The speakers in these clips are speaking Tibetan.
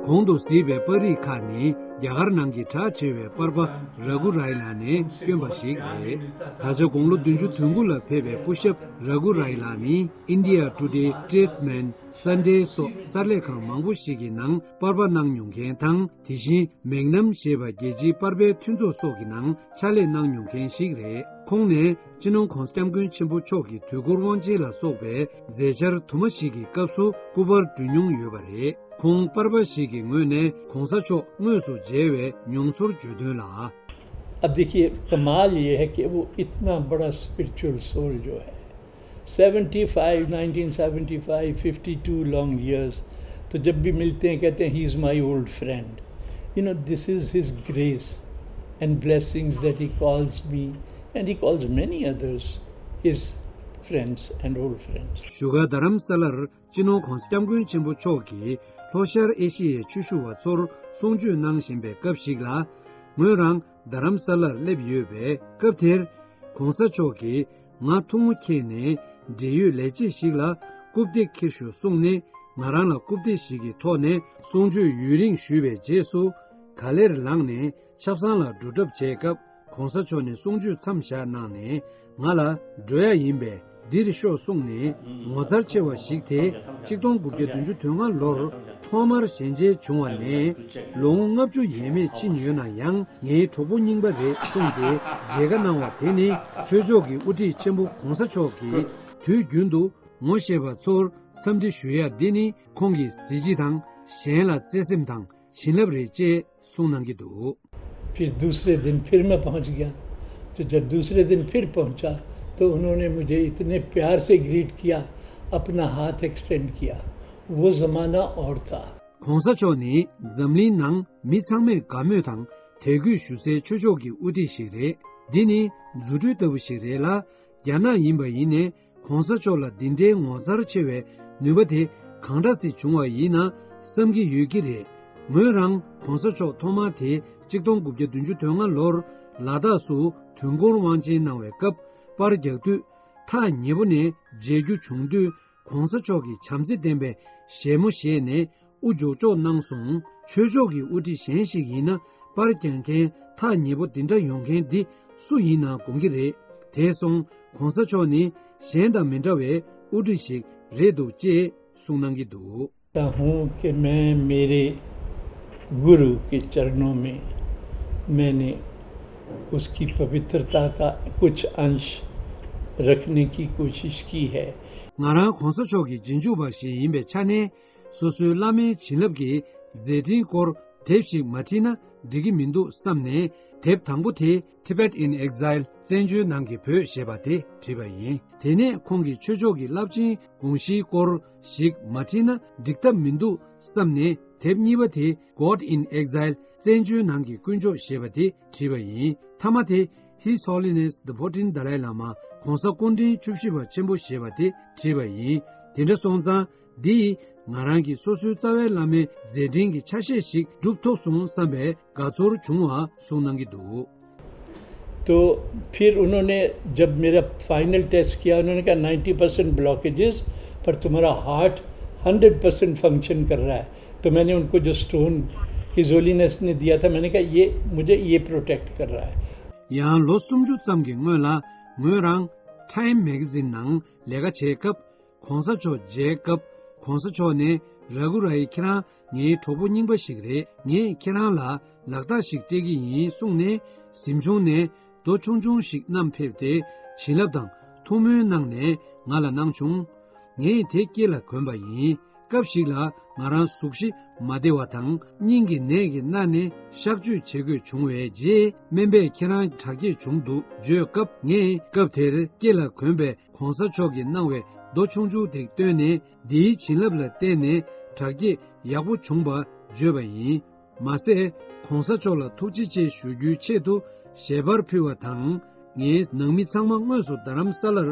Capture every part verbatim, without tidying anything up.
གོང་དུ་གཟིགས་པའི་པར་རིས་ཁག་ནི་རྒྱ་གར་ནང་གི་གྲགས་ཆེ་བའི་པར་པ་ར་གུ་རའི་ལགས་ནས་བསྐྱོན་པ་ཞིག་རེད། ད་ཆ་དགུང་ལོ་བདུན་ཅུ་དོན་དགུ་ལ་ཕེབས་པའི་སྐུ་ཞབས་ར་གུ་རའི་ལགས་ནི་India Today, Statesman, Sunday སོགས་གསར་ལས་ཁང་མང་པོ་ཞིག་གི་ནང་པར་པ་གནང་མྱོང་མཁན་དང་། དེ་བཞིན་མེག་ནམ་ཞེས་པ་རྒྱལ་སྤྱིའི་པར་པའི་མཐུན་ཚོགས་སོགས་ཀྱི་ནང་ཕྱག་ལས་གནང་མྱོང་མཁན་ཞིག་རེད། ཁོང་ནས་སྤྱི་ནོར་༧གོང་ས་༧སྐྱབས་མགོན་ཆེན་པོ་མཆོག་གི་དུས་འཁོར་དབང་ཆེན་ལ་སོགས་པའི་མཛད་འཆར་དུ་མ་ཞིག་གི་སྐབས་སུ་སྐུ་པར་བསྐྲུན་མྱོང་ཡོད་པ་རེད། ཁོང་པར་པ་ཞིག་གི་ངོས་ནས་གོང་ས་མཆོག་དངོས་སུ་མཇལ་བའི་མྱོང་ཚོར་བརྗོད་དོན་ལ། अब देखिए, कमाल ये है कि वो इतना बड़ा स्पिरिचुअल सोल जो है, seventy five, nineteen seventy five, fifty two long years, तो जब भी मिलते हैं कहते हैं, "He is my old friend." You know, this is his grace and blessings that he calls me and he calls many others his friends and old friends. བཞུགས་སྒར་རྡ་རམ་ས་ལར་སྤྱི་ནོར་༧གོང་ས་༧སྐྱབས་མགོན་ཆེན་པོ་མཆོག་གིས་ལྷོ་ཤར་ཨེ་ཤི་ཡའི་ཆོས་ཞུ་བ་ཚོར་གསུང་ཆོས་གནང་བཞིན་པའི་སྐབས་ཤིག་ལ། ངོས་རང་རྡ་རམ་ས་ལར་སླེབས་ཡོད་པའི་སྐབས་དེར། ༧གོང་ས་མཆོག་གིས་ང་ཐུགས་མོ་འཁྱེར་ནས་འབྲེལ་ཡོད་ལས་བྱེད་ཞིག་ལ་རྐུབ་སྟེགས་འཁྱེར་ཤོག་གསུངས་ནས། ང་རང་ལ་རྐུབ་སྟེགས་ཤིག་གི་ཐོག་ནས་གསུང་ཆོས་ཡུན་རིང་ཞུས་པའི་རྗེས་སུ། ག་ལེར་ལངས་ནས་ཆབ་གསང་ལ་འགྲོ་གྲབས་བྱས་སྐབས། ༧གོང་ས་མཆོག་ནས་གསུང་ཆོས་མཚམས་བཞག་གནང་ནས། ང་ལ་འགྲོ་ཡ་ཡིན་པས་འདིར་ཤོག་གསུངས་ནས། ངོ་མཚར་ཆེ་བ་ཞིག་དེ་ཆིག་སྟོང་དགུ་བརྒྱ་བདུན་ཅུ་དོན་ལྔ་ལོར་ཐོག་མར་ཞལ་མཇལ་བྱུང་བ་ནས་ལོ་ངོ་ལྔ་བཅུ་ཡས་མས་ཕྱིན་ཡོད་ན་ཡང་། ངའི་གྲོགས་པོ་རྙིང་པ་རེད་གསུངས་ཏེ་མཇལ་ཁ་གནང་བ་དེ་ནི་ཆོས་ཕྱོགས་ཀྱི་དབུ་ཁྲིད་ཆེན་པོ་༧གོང་ས་མཆོག་གིས་དུས་རྒྱུན་དུ་ངོ་ཤེས་པ་ཚོར་འཚམས་འདྲི་ཞུ་ཡ་འདི་ནི་ཁོང་གི་གཟི་བརྗིད་དང་། གཞན་ལ་བརྩེ་སེམས་དང་བྱིན་རླབས་རེད་ཅེས་གསུངས་གནང་གི་འདུག། फिर दूसरे दिन फिर मैं पहुंच गया। तो जब दूसरे दिन फिर पहुंचा, तो उन्होंने मुझे इतने प्यार से ग्रीट किया, अपना हाथ एक्सटेंड किया। वो ज़माना और था। ༧གོང་ས་མཆོག་ནི་འཛམ་གླིང་ནང་མི་ཚང་མས་དགའ་མོས་དང་དད་གུས་ཞུ་སའི་ཆོས་ཕྱོགས་ཀྱི་དབུ་ཁྲིད་ཞིག་རེད། འདི་ནི་རྫུ་འཕྲུལ་ལྟ་བུ་ཞིག་རེད་ལ། རྒྱ་ནག་ཡིན་པ་ཡིན་ནའི། ༧གོང་ས་མཆོག་ལ་འདི་འདྲའི་ངོ་མཚར་ཆེ་བའི་ནུས་པ་དེ་གང་འདྲ་ཞིག་བྱུང་བ་ཡིན་ན་བསམ་གྱི་ཡོད་ཀྱི་རེད། ངོས་རང་༧གོང་ས་མཆོག་ཐོག་མར་དེ་ཆིག་སྟོང་དགུ་བརྒྱ་བདུན་ཅུ་དོན་ལྔ་ལོར་ལ་དྭགས་སུ་དུས་འཁོར་དབང་ཆེན་གནང་བའི་སྐབས་པར་རྒྱག་དུས། ཐག་ཉེ་པོ་ནས་མཇལ་རྒྱུ་བྱུང་དུས། ༧གོང་ས་མཆོག་གིས་བྱམས་བརྩེ་ལྡན་པའི་བཞད་མོ་བཞད་ནས་དབུ་འཇོག་འཇོག་གནང་སོང་། ཆོས་ཕྱོགས་ཀྱི་དབུ་ཁྲིད་གཞན་ཞིག་ཡིན་ན། པར་རྒྱག་མཁན་ཐག་ཉེ་པོ་འདི་འདྲ་ཡོང་མཁན་འདི་སུ་ཡིན་ན་དགོངས་ཀྱི་རེད། དེ་སོང་༧གོང་ས་མཆོག་ནི་གཞན་དང་མི་འདྲ་བའི་དབུ་ཁྲིད་ཞིག་རེད་འདུག་ཅེས་གསུངས་གནང་གི་འདུག། कहता हूँ कि मैं मेरे गुरु के चरणों में मैंने उसकी पवित्रता का कुछ अंश रखने की कोशिश की है। ང་རང་༧གོང་ས་མཆོག་གི་རྗེས་འཇུག་པ་ཞིག་ཡིན་པའི་ཆ་ནས། སོ་སོའི་བླ་མའི་བྱིན་རླབས་ཀྱི་མཛད་འཕྲིན་སྐོར་དེབ་ཞིག་མ་བྲིས་ན་འགྲིག་གི་མི་འདུག་བསམ་ནས། དེབ་དང་པོ་དེ་Tibet in Exile, བཙན་བྱོལ་ནང་གི་བོད་ཞེས་པ་དེ་བྲིས་པ་ཡིན། དེ་ནས་ཁོང་གི་ཆོས་ཕྱོགས་ཀྱི་རླབས་ཆེན་དགོངས་གཞིའི་སྐོར་ཞིག་མ་བྲིས་ན་འགྲིག་ཐབས་མི་འདུག་བསམ་ནས། དེབ་གཉིས་པ་དེ་God in Exile, བཙན་བྱོལ་ནང་གི་དཀོན་མཆོག་ཞེས་པ་དེ་བྲིས་པ་ཡིན། མཐའ་མ་དེ་His Holiness the Fourteenth Dalai Lama, གོང་ས་སྐུ་ཕྲེང་བཅུ་བཞི་པ་ཆེན་པོ་ཞེས་པ་དེ་བྲིས་པ་ཡིན། དེ་འདྲ་སོང་ཙང་། འདི་ཡིས་ང་རང་གིས་སོ་སོའི་རྩ་བའི་བླ་མའི་མཛད་འཕྲིན་གྱི་ཆ་ཤས་ཤིག་སྒྲུབ་ཐུབ་སོང་བསམ་པའི་དགའ་ཚོར་བྱུང་བ་གསུངས་གནང་གི་འདུག། तो फिर उन्होंने जब मेरा फाइनल टेस्ट किया, उन्होंने कहा, "नाइंटी परसेंट ब्लॉकेजेस, पर तुम्हारा हार्ट हंड्रेड परसेंट फंक्शन कर रहा है।" तो मैंने उनको जो स्टोन हिज होलीनेस ने दिया था, मैंने कहा, "ये, मुझे ये प्रोटेक्ट कर रहा है।" ཡང་ལོ་སུམ་ཅུ་ཙམ་གྱི་སྔོན་ལ་ངོས་རང་Time Magazine ནང་ལས་ཀ་བྱེད་སྐབས། གོང་ས་མཆོག་མཇལ་སྐབས། གོང་ས་མཆོག་ནས་ར་གུ་ར་ཡི་ཁྱེད་རང་ངའི་གྲོགས་པོ་རྙིང་པ་ཞིག་རེད། ངས་ཁྱེད་རང་ལ་ལག་རྟགས་ཤིག་སྤྲད་ཀྱི་ཡིན་གསུངས་ནས། གཟིམ་ཆུང་ནས་རྡོ་ཆུང་ཆུང་ཞིག་བསྣམས་ཕེབས་ཏེ། བྱིན་རླབས་དང་ཐུགས་སྨོན་གནང་ནས་ང་ལ་གནང་བྱུང་། ངས་དེ་སྐེ་ལ་གོན་པ་ཡིན། སྐབས་ཤིག་ལ་ང་རང་གཟུགས་གཞི་མ་བདེ་བ་དང་། སྙིང་གི་ནད་ཀྱིས་མནར་ནས་གཤག་བཅོས་བྱེད་དགོས་བྱུང་བའི་རྗེས། སྨན་པས་ཁྱེད་རང་དྲག་སྐྱེད་བྱུང་འདུག་བརྗོད་སྐབས། ངས་སྐབས་དེར་སྐེ་ལ་གོན་པའི་གོང་ས་མཆོག་གིས་གནང་བའི་རྡོ་ཆུང་ཆུང་དེ་བཏོན་ནས། འདིའི་བྱིན་རླབས་ལ་བརྟེན་ནས་དྲག་སྐྱེད་ཡག་པོ་བྱུང་བ་བརྗོད་པ་ཡིན། མ་ཟད། གོང་ས་མཆོག་ལ་ཐུགས་རྗེ་ཆེ་ཞུ་རྒྱུའི་ཆེད་དུ་ཞལ་པར་ཕུལ་བ་དང་། ངའི་ནང་མི་ཚང་མ་དངོས་སུ་རྡ་རམ་ས་ལར་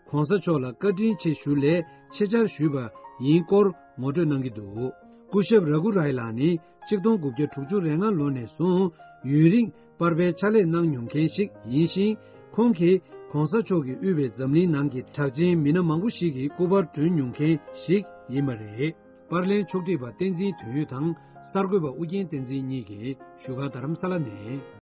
གོང་ས་མཆོག་ལ་བཀའ་དྲིན་ཆེ་ཞུ་སླད་ཆེད་བཅར་ཞུས་པ་ཡིན་སྐོར་ངོ་སྤྲོད་གནང་གི་འདུག། སྐུ་ཞབས་ར་གུ་རའི་ལགས་ནི་ཆིག་སྟོང་དགུ་བརྒྱ་དྲུག་ཅུ་རེ་ལྔ་ལོ་ནས་བཟུང་ཡུན་རིང་པར་པའི་ཕྱག་ལས་གནང་མྱོང་མཁན་ཞིག་ཡིན་ཞིང་། ཁོང་གིས་གོང་ས་མཆོག་གིས་དབུས་པའི་འཛམ་གླིང་ནང་གི་གྲགས་ཅན་མི་སྣ་མང་པོ་ཞིག་གི་སྐུ་པར་བསྐྲུན་མྱོང་མཁན་ཞིག་ཡིན་པ་རེད། པར་ལེན་ཕྱོགས་སྒྲིག་པ་བསྟན་འཛིན་དོན་ཡོད་དང་གསར་འགོད་པ་ཨུ་རྒྱན་བསྟན་འཛིན་གཉིས་ཀྱིས་བཞུགས་སྒར་རྡ་རམ་ས་ལ་ནས།